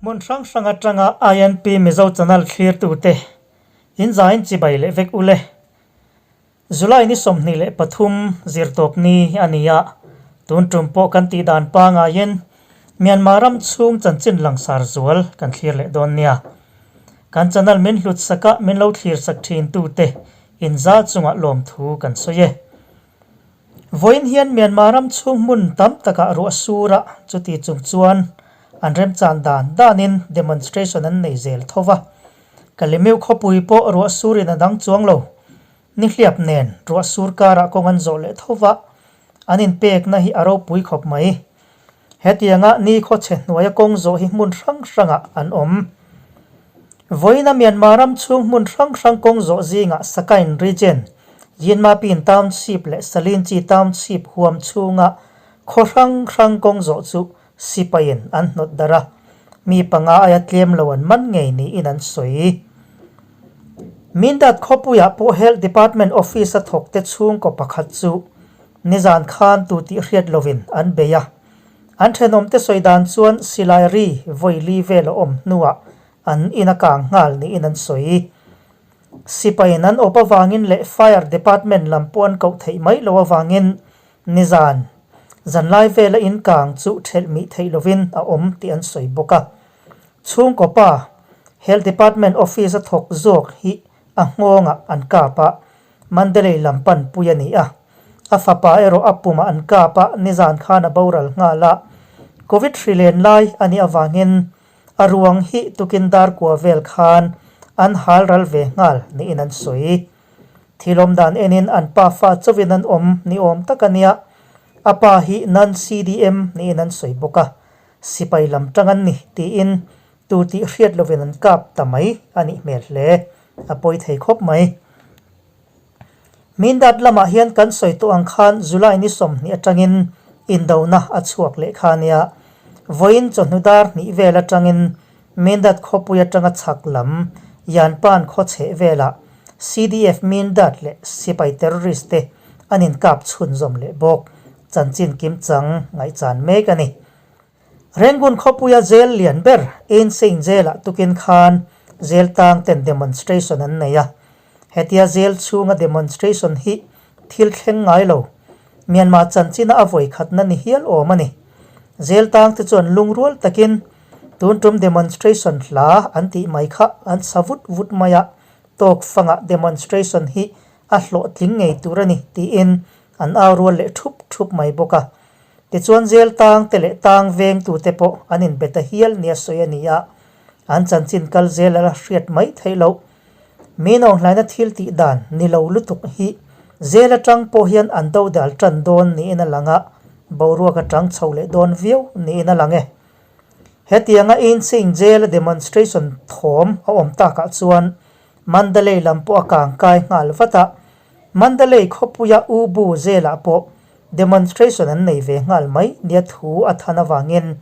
Hmun hrang hrang atanga INP Mizo Channel thlirtute in zain chibai leh vek ule. July ni 23 zirtawp ni a ni a, tun tum pawh kan tih dan pangaiin Myanmar ram chhung chanchin langsar zual kan thlir leh dawn nia. Kan channel min hlut sak a, min lo thlir sak thin tute inza chungah lawmthu kan sawi e. Vawiin hian Myanmar ram chhung hmun tam takah ruah sur a, chuti chung chuan an remchan dan danin demonstration an nei zel tho va. Kalemeu khawpui pawh ruah surin a dang chuang lo. Nihliap nen ruah sur karah kawng an zawh leh tho va, an inpekna hi a ropui khawp mai. Hetianga ni khawchhe hnuaia kawng zawh hi hmun hrang hrangah an awm. Vawiina Myanmar ram chhung hmun hrang hrang kawng zawh zingah Sakain Region, Yinmapin Township leh Salinchi Township huam chhunga khaw hrang hrang kawng zawh chu sipaiin an hnawt darh a, mi panga aia tlem lo an man ngei niin an sawi. Mindat khawpuiah pawh Health Department office a thawkte chhungkaw pakhat chu Nizan khan tu tih hriat lovin an bei a. An thenawmte sawi dan chuan silai ri vawi li vel a awm hnuah an in a kang nghal niin an sawi. Sipaiin an awp avangin leh Fire Department lam pawh an koh theih mai lo avangin nizan zanlai vela in kang chu thelh mih theih lovin a awm tih an sawi bawk a. Chhungkaw pa Health Department office a thawk zawk hi a nghawngah an kap a. Mandalay lam pan pui a ni a, a fapa erawh a pumah an kap a, nizan khan a boral nghal a. Covid hri len lai a nih avangin a ruang hi tukin dar kua vel khan an hal ral ve nghal niin an sawi. Thil awm dan enin an pa fa chauhin an awm ni awm tak a nia, a pa hi non-CDM niin an sawi bawk a, sipai lam tang an ni tiin tu tih hriat lovin an kap ta mai a nih hmel hle. A pawi thei khawp mai. Mindat lamah hian kan sawi tawh ang khan July ni 20 atangin indona a chhuak leh kha nia. Vawiin chawhnu dar hnih vel atangin Mindat khawpui atanga chhak lam Yanpan khaw chheh velah CDF Mindat leh sipai terrorist te an inkap chhunzawm leh bawk. Chanchin kimchang ngaihchan mek a ni. Rangoon khawpuia jail lian ber Insein Jail-ah tukin khan jail tang ten demonstration an nei a. Hetia jail chhunga demonstration hi thil thleng ngai lo, Myanmar chanchina a vawi khatna ni hial awm a ni. Jail tang te chuan lungrual takin tun tum demonstration hla an tih mai kha an sa vut vut mai a, tawk fangah demonstration hi a hlawhtling ngei tur a ni tiin an au rual leh thup thup mai bawk a. Tichuan zel tang te leh tang vengtute pawh an inbe ta hial nia sawi a ni a, an chanchin kal zel a la hriat mai theih loh. Mi nawnhlaina thil tih dan ni lo lutuk hi zel atang pawh hian an do dal tan dawn niin a lang a, boruak atang chho leh dawn viau niin a lang e. Hetianga Inching Jail-a demonstration thawm a awm takah chuan Mandalay lam pawh a kang kai nghal vat a, Mandalay khawpuia U Bu Jail-ah pawh Demonstration an nei ve nghal mai nia thu a than avangin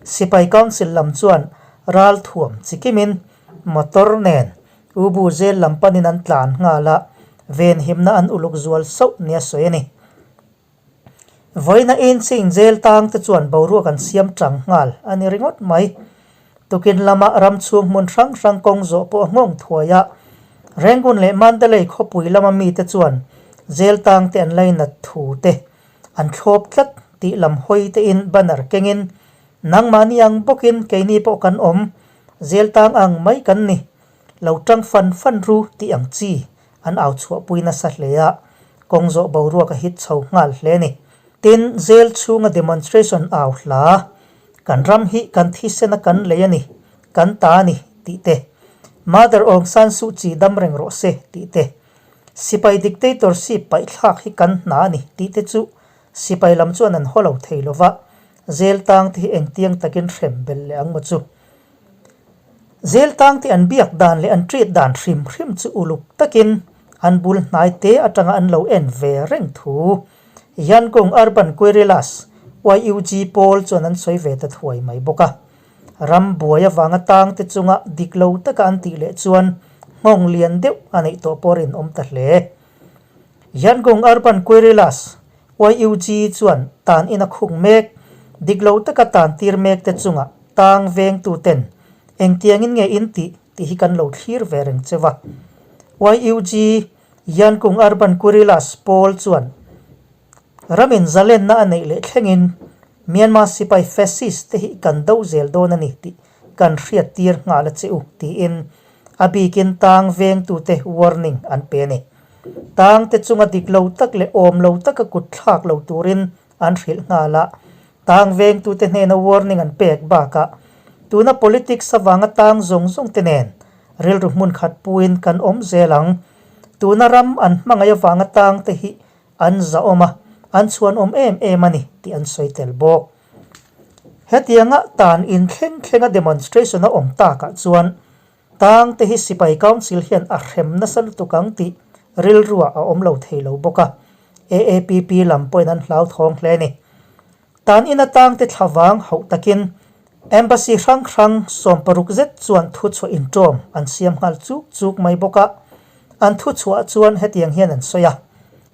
Sipai Council lam chuan ral thuam chikimin motor nen U Bu Zel lam panin an tlan nghal a, venhimna an uluk zual sauh nia sawi a ni. Vawiina Inching Jail tang te chuan boruak an siam tang nghal a ni ringawt mai. Tukin lama ram chhung hmun hrang hrang kawng zawh pawh a nghawng thuai a, Rangoon leh Mandalay khawpui lama mite chuan jail tang te an lainat thu te an thlawp tlat tih lam hawi tein banner kengin, Nangmahni ang bawkin keini pawh kan awm, jail tang ang mai kan ni, lo tang fan fan ru tih ang chi an au chhuahpui nasa hle a, kawng zawh boruak a hit chho nghal hle a ni. Tin, jail chhunga demonstration au hla Kan ram hi kan thisena kan lei a ni, kan ta a ni, tih te. Mother Aung San Suu Kyi dam reng rawh se, tih te. Sipai dictatorship paihthlak hi kan hna a ni, tih te chu sipai lam chuan an haw lo thei lo va, zel tang te hi engtiang takin hrem belh leh ang maw chu. Zel tang te an biak dan leh an treat dan hrim hrim chu uluk takin an bul hnai te atanga an lo en ve reng thu. Yankung Urban Guerrillas, YUG, pawl chuan an sawi ve ta thuai mai bawk a. Ram buai avanga tangte chunga dik lo taka an tih leh chuan nghawng lian deuh a neih tawh pawh rinawm ta hle. Yankung Urban Guerrillas, YUG, chuan tan in a khung mek, dik lo taka tan tir mekte chunga tang vengtuten. Engtiangin nge in tih tih hi kan lo thlir ve reng che va. YUG, Yankung Urban Guerrillas pawl chuan ramin zalenna a neih leh thlengin Myanmar sipai fascist te hi kan do zel dawn a ni tih kan hriat tir nghal a che u tiin a bikin tang vengtute warning an pe a ni. Tang te chunga dik lo tak leh awm lo taka kut thlak lo turin an hrilh nghal a, tang vengtute hnena warning an pek bakah tuna politics avanga tang zawng zawng te nen rilru hmun khat puin kan awm zel ang. Tuna ram an hmangaih avanga tang te hi an zahawm a, an chhuanawm em em a ni tih an sawi tel bawk. Hetianga tan inthleng thlenga demonstration a awm takah chuan Tang te hi Sipai Council hian a hrem nasa lutuk ang tih rilruah a awm lo thei lo bawk a, AAPP lam pawhin an hlauthawng hle a ni. Tan ina tang te thlavang hauh takin Embassy hrang hrang 60 zet chuan thuchhuah inṭawm an siam nghal chuk chuk mai bawk a, an thuchhuah chuan hetiang hian an sawi a,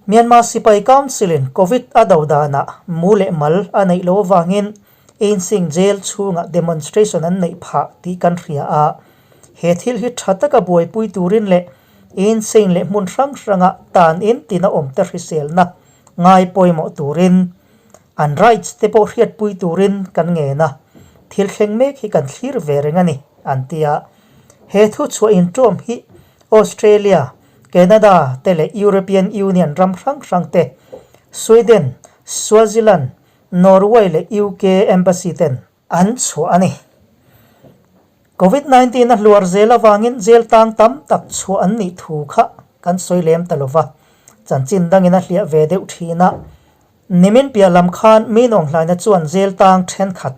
Myanmar Sipai Council-in Covid a do danah mu leh mal a neih loh avangin Einsing jail chhungah demonstration an neih phah tih kan hria a, he thil hi tha taka buaipui turin leh Einsing leh hmun hrang hranga tan in tina awmte hriselna ngai pawimawh turin an rights te pawh hriatpui turin kan ngen a, thil thleng mek hi kan thlir ve reng a ni, an ti a. He thu chhuah inṭawm hi Australia, Canada te leh European Union ram hrang hrang te, Sweden, Swaziland, Norway leh UK Embassy ten an chhuah a ni. Covid 19 a hluar zel avangin jail tang tam tak chhuah an nih thu kha kan sawi lem ta lova, chanchin dangin a hliah ve deuh thin a. Nimin piah lam khan mi nawnghlaina chuan jail tang thenkhat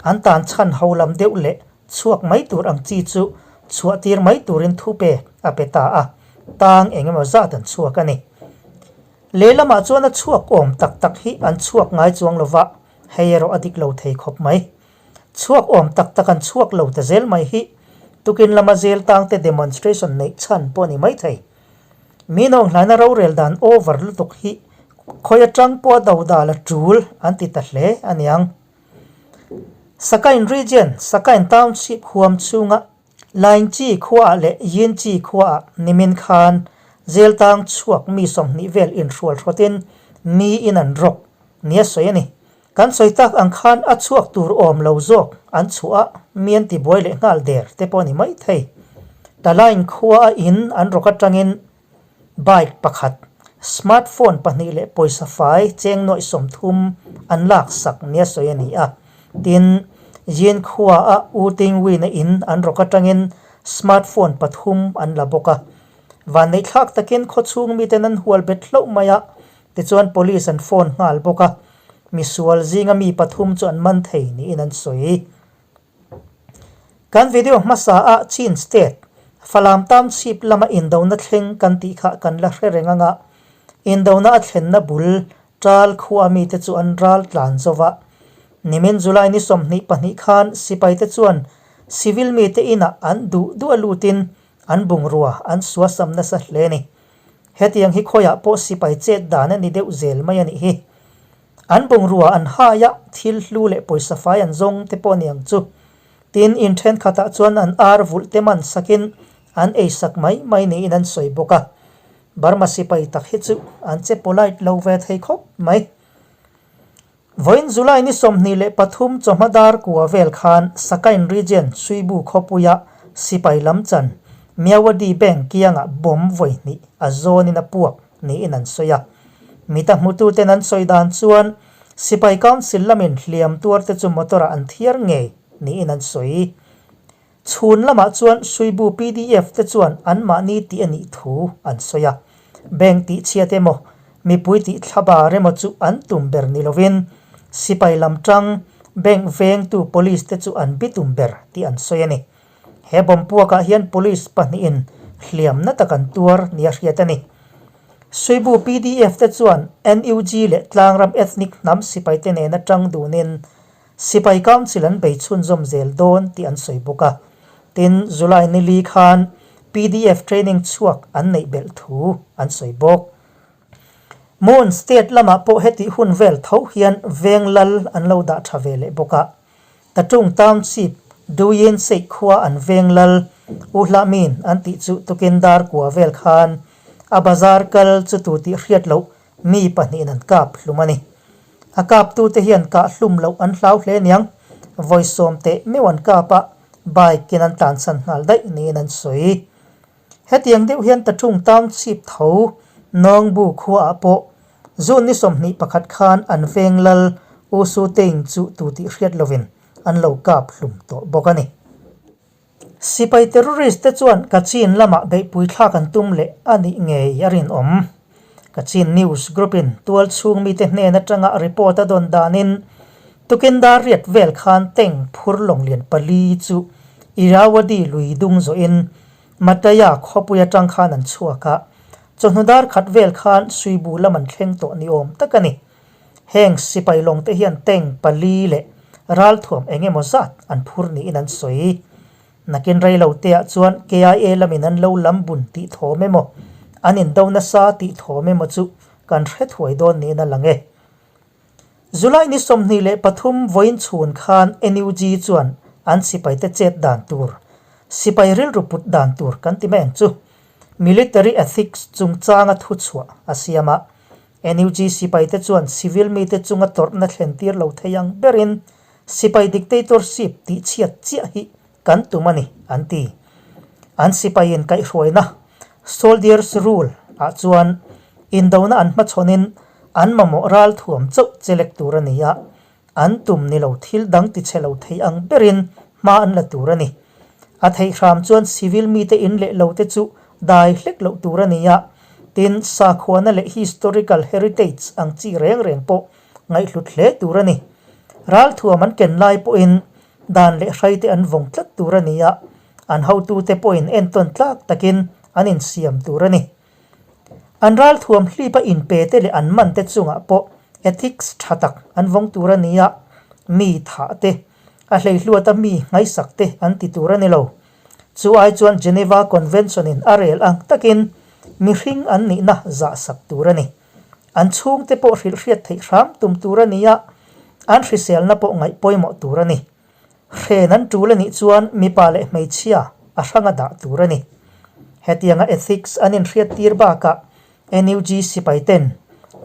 an tan chhan ho lam deuh leh chhuak mai tur ang chi chu chhuah tir mai turin thu pek a pe ta a, tang eng emaw zat an chhuak a ni. Lehlamah chuan a chhuak awm tak tak hi an chhuak ngai chuang lo va, hei erawh a dik lo thei khawp mai. Chhuak awm tak tak an chhuak lo ta zel mai hi tukin lama zel tangte demonstration neih chhan pawh a ni mai thei. Mi nawnghlaina rorel dan over lutuk hi khawi atang pawh a do dal a tul an ti ta hle a niang. Sakain Region, Sakain Township huam chhunga Laingchi khuaah leh Yinchi khuaah nimin khan jail tang chhuak mi 20 vel inhrual hrawtin miin an rawk nia sawi a ni. Kan sawi tak ang khan a chhuak tur awm lo zawk an chhuah a, mi an tibuai leh nghal der te pawh a ni maithei. Talain khua a in an rawk atangin Bike pakhat, smart phone pahnih leh pawisa fai cheng nuaih 30 an lak sak nia sawi a ni a. Tin, Yin khua a U Ting Win-a in an rawk atangin smart phone pathum an la bawk a. Vanneihthlak takin khawchhung miten an hual bet hlauh mai a, tichuan police an phone nghal bawk a. Misual zinga mi pathum chu an man thei niin an sawi. Kan video hmasa a Chin State, Falam Township lama indona thleng kan tih kha kan la hre reng anga, indona a thlenna bul ṭal khua mite chu an ral tlan zo va. Nimin July ni 22 khan sipaite chuan civil mite inah an duh duh a lutin an bungrua an suasam nasa hle a ni. Hetiang hi khawiah pawh sipai chet dan a ni deuh zel mai a nih hi. An bungrua an hai a, thil hlu leh pawisa fai an zawng te pawh a ni ang chu. Tin, in thenkhatah chuan an ar vulh te man sakin an ei sak mai mai niin an sawi bawk a. Burma sipai tak hi chu an che polite lo ve thei khawp mai. Vawiin July ni 23 chawhma dar kua vel khan Sakain Region Suibu khawpuia sipai lam chan Myawaddy Bank kiangah bomb vawi hnih a zawnin a puak niin an sawi a. Mita hmututen an sawi dan chuan Sipai Council lamin hliam tuarte chu motor-ah an thiar ngei niin an sawi. Chhun lamah chuan Suibu pdf te chuan anmahni tih a nih thu an sawi a. Bank tih chhiat emaw, mipui tih thlabar emaw chu an tum ber ni lovin Sipai lam tang bank vengtu police te chu an bitum ber tih an sawi a ni. He bomb puakah hian police pahnihin hliamna tak an tuar nia hriat a ni. Suibu pdf te chuan NUG leh Tlangram ethnic hnam sipaite nena tang dunin Sipai Council an bei chhunzawm zel dawn tih an sawi bawk a. Tin, July ni li khan pdf training chhuak an neih belh thu an sawi bawk. Mon State lamah pawh hetih hun vel tho hian veng lal an lo dah tha ve leh bawk a. Tatung Township, Duyin Seih khua an veng lal U Hlah Min an tih chu tukin dar kua vel khan a bazar kal chu tu tih hriat loh mi pahnihin an kap hlum a ni. A kaptute hian kah hlum loh an hlau hle niang, vawi sawm teh meuh an kap a, bike in an tlansan nghal daih niin an sawi. Hetiang deuh hian Taṭung Township tho Nawngbu khuaah pawh June ni 21 khan an veng lal U Su Tein chu tu tih hriat lovin an lo kap hlum tawh bawk a ni. Sipai terrorist te chuan Kachin lamah beihpui thlak an tum leh a nih ngei a rinawm. Kachin News Group in tual chhung mite hnen atanga report a dawn danin tukin dar riat vel khan tank phur lawng lian pali chu Irrawaddy lui dung zawhin Mataya khawpui atang khan an chhuak a, chawhnu dar khat vel khan Suibu lam an thleng tawh ni awm tak a ni. Heng sipai lawng te hian tank pali leh ralthuam eng emaw zat an phur niin an sawi. Nakin rei lo te ah chuan KIA lamin an lo lam bun tih thawm emaw, an indo nasa tih thawm emaw chu kan hre thuai dawn niin a lang e. July ni 23 vawiin chhun khan NUG chuan an sipaite chet dan tur, sipai rilru put dan tur kan ti mai ang chu, Military Ethics chungchanga thuchhuah a siam a. NUG sipaite chuan civil mite chunga tawrhna thlen tir lo thei ang berin sipai dictatorship tih chhiat chiah hi kan tum a ni, an ti. An sipaiin kaihhruaina, soldiers rule, ah chuan indona an hmachhawnin an mamawh ral thuam chauh chelek tur a ni a, an tum ni lo thil dang tichhe lo thei ang berin hma an la tur a ni. A theih hram chuan civil mite in leh lo te chu dai hlek loh tur a ni a, tin sakhuana leh historical heritage ang chi reng reng pawh ngaihhlut hle tur a ni. Ralthuam an ken lai pawhin dan leh hrai te an vawng tlat tur a ni a, an hotute pawhin entawn tlak takin an insiam tur a ni. An ralthuam hlip a inpe te leh an man te chungah pawh ethics tha tak an vawng tur a ni a, mi thah te, a hleihluata mi nghaisak te an ti tur a ni lo. Chu ai chuan Geneva Convention in a rel ang takin mihring an nihna zahsak tur a ni. An chhungte pawh hrilhhriat theih hram tum tur a ni a, an hriselna pawh ngaih pawimawh tur a ni. Hren an tul a nih chuan mipa leh hmeichhia a hranga dah tur a ni. Hetianga ethics an inhriattir bakah NUG sipai ten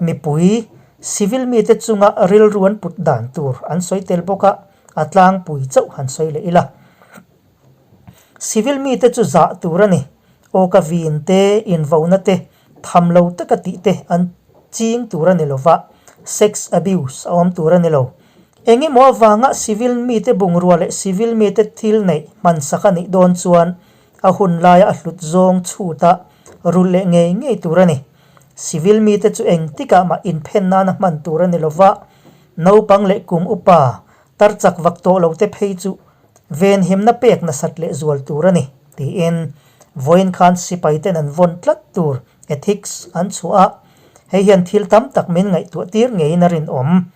mipui, civil mite chunga rilru an put dan tur an sawi tel bawk a, a tlangpui chauh han sawi leh ila. Civil mite chu zah tur a ni. Awka vin te, invona te, tham lo taka tih te an ching tur a ni lova, sex abuse a awm tur a ni lo. Eng emaw avanga civil mite bungrua leh civil mite thil neih hmansak a nih dawn chuan a hun laia a hlut zawng chhuta rulh leh ngei ngei tur a ni. Civil mite chu engtikah mah inphen nana hman tur a ni lova, naupang leh kum upa tar chak vak tawh lo te phei chu venhimna pek nasat leh zual tur a ni, tiin vawiin khan sipai ten an vawn tlat tur ethics an chhuah a, hei hian thil tam tak min ngaihtuah tir ngeiin a rinawm.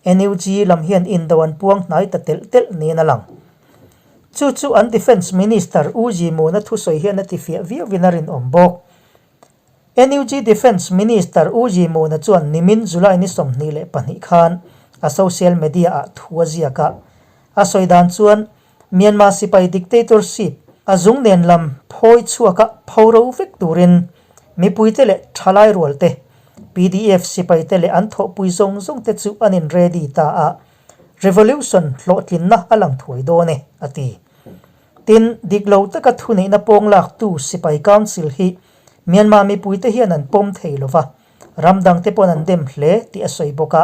NUG lam hian indo an puang hnai ta telh telh niin a lang. Chu chu an Defence Minister U Zimuna thusawi hian a tifiah viauin a rinawm bawk. NUG Defence Minister U Zimuna chuan nimin July ni 22 khan a social media ah thu a ziak a. A sawi dan chuan Myanmar sipai dictatorship a zung nen lam phawi chhuak a pho ro vek turin mipuite leh thalai rualte, PDF sipaite leh an thawhpui zawng zawngte chu an in ready ta a, revolution hlawhtlinna a lang thuai dawn e, a ti. Tin, dik lo taka thuneihna pawng laktu sipai council hi Myanmar mipuite hian an pawm thei lo va, ram dangte pawn an dem hle tih a sawi bawk a.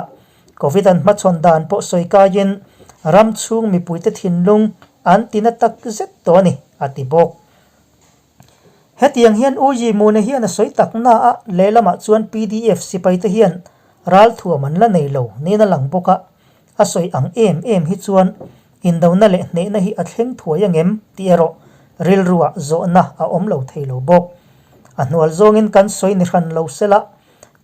Covid an hmachhawn dan pawh sawi kaiin ram chhung mipuite thinlung an ti na tak zet tawh a ni, a ti bawk. Hetiang hian U Yi Mune hian a sawi tak na a, lehlamah chuan PDF sipaite hian ralthuam an la nei lo niin a lang bawk a, a sawi ang em em hi chuan indona leh hnehna hi a thleng thuai angem tih erawh rilruah zawhna a awm lo thei lo bawk. A hnual zawngin kan sawi ni hran lo sela,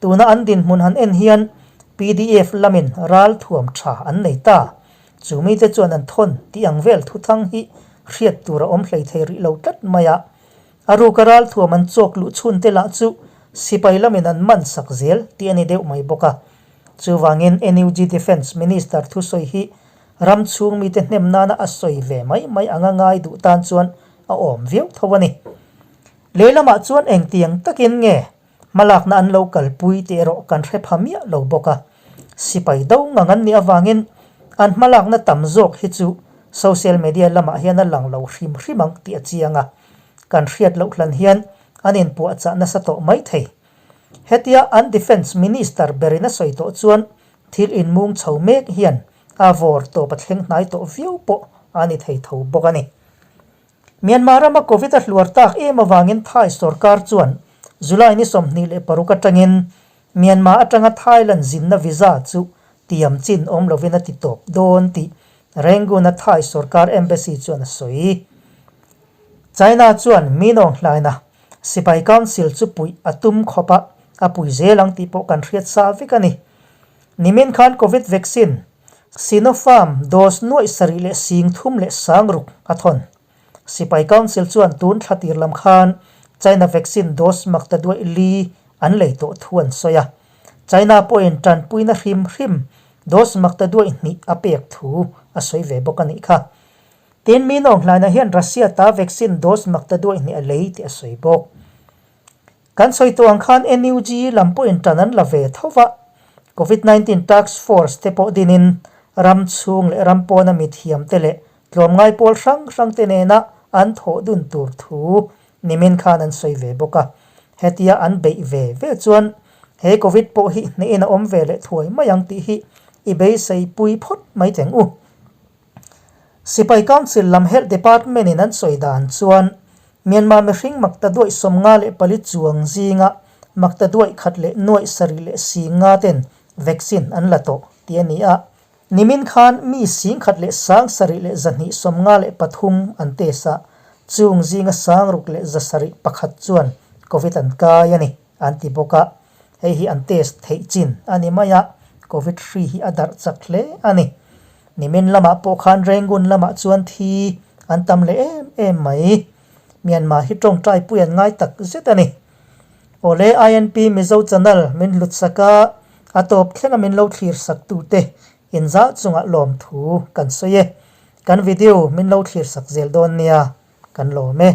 Tuna an dinhmun han en hian pdf lamin ral thuam tha an nei ta. Chu mite chuan an thawn tih ang vel thuthang hi hriat tur a awm hlei thei rih lo tlat mai a. A ruka ral thuam an chawk luh chhun te lah chu sipai lamin an man sak zel tih a ni deuh mai bawk a. Chuvangin NUG Defence Minister thusawi hi ram chhung mite hnem nana a sawi ve mai mai anga ngai duh tan chuan a awm viau tho a ni. Lehlamah chuan engtiang takin nge hmalakna an lo kalpui tih erawh kan hre pha miah lo bawk a. Sipai do ngang an nih avangin an hmalakna tam zawk hi chu social media lamah hian a lang lo hrim hrim ang tih a chiang a. Kan hriat loh hlan hian an inpuahchah nasa tawh mai thei. Hetia an Defence Minister berin a sawi tawh chuan thil inmung chho mek hian a vawr tawp a thleng hnai tawh viau pawh a ni thei tho bawk a ni. Myanmar rama Covid a hluar tak em avangin Thai sorkar chuan July ni 26 atangin Myanmar atanga Thailand zinna visa chu tiam chin awm lovin a ti tawp dawn tih Rangoon-a Thai sorkar embassy chuan a sawi. China chuan Minong hlaina Sipai Council chu puih a tum khawp a, a pui zel ang tih pawh kan hriat sa vek a ni. Nimin khan Covid vaccine Sinopharm dose nuaih sarih leh sing thum leh sang ruk a thawn. Sipai Council chuan tun thla tir lam khan China vaccine dose makta duaih li an lei tawh thu an sawi a. China pawhin tanpuina hrim hrim dose makta duaih hnih a pek thu a sawi ve bawk a nih kha. Tin, mi nawnghlaina hian Russia ta vaccine dose makta duaih hnih a lei tih a sawi bawk. Kan sawi tawh ang khan NUG lam pawhin tan an la ve tho va, Covid 19 Task Force te pawh dinin ram chhung leh ram pawna mithiam te leh tlawmngai pawl hrang hrang te nena an thawh dun tur thu nimin khan an sawi ve bawk a. Hetia an beih ve ve chuan he Covid pawh hi hnehin a awm ve leh thuai mai ang tih hi i beisei pui phawt mai teng u. Sipai Council lam Health Department in an sawi dan chuan Myanmar mihring makta duaih 54 chuang zinga makta duaih khat leh nuaih sarih leh singa ten vaccine an la tawh tih a ni a. Nimin khan mi 10,000 leh 700 leh 253 an test a, chung zinga 600 leh 701 chuan Covid an kai a ni an ti bawk a. Hei hi an test theih chin a ni mai a, Covid hri hi a darh chak hle a ni. Nimin lamah pawh khan Rangoon lamah chuan thi an tam leh em em mai. Myanmar hi tawngtai pui an ngai tak zet a ni. Awle INP Mizo channel min hlut sak a, a tawp thlenga min lo thlir sak tute inzah chungah lawmthu kan sawi e. Kan video min lo thlir sak zel dawn nia, kan lawm e.